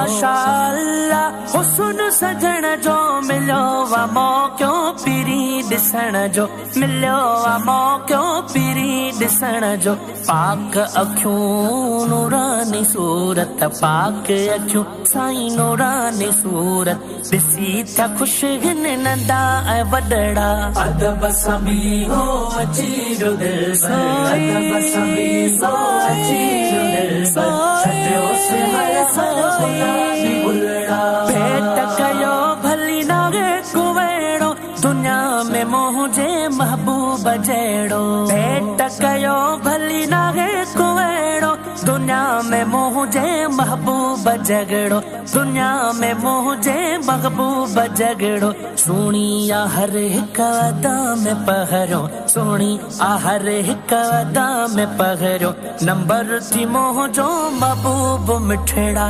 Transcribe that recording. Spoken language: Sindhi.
ماشا الله حسن سڄڻ جو مليو آ موقعو پرين ڏسڻ جو مليو آ موقعو پرين ڏسڻ جو پاڪ اکيون نوراني صورت پاڪ اکيون سائين نوراني صورت ڏسي ٿيا خوش هن ننڍا ۽ وڏڙا. ادب سان بيهو اچي ويو دلبر ادب سان بيهو اچي ويو دلبر ڇڏيوس هر هر گلابي گلڙا. ڀيٽ ڪيو ڀلي ناهي ڪوئڙو دنيا ۾ منهنجي محبوب جهڙو. ڀيٽ ڪيو ڀلي ناهي ڪوئڙو دنيا ۾ منهنجي محبوب جهڙو. دنيا ۾ منهنجي محبوب جهڙو. سهڻي آ هر هڪ ادا ۾ پهريون سهڻي آ هر هڪ ادا ۾ پهريون نمبر ٿي منهنجو محبوب مٺڙا.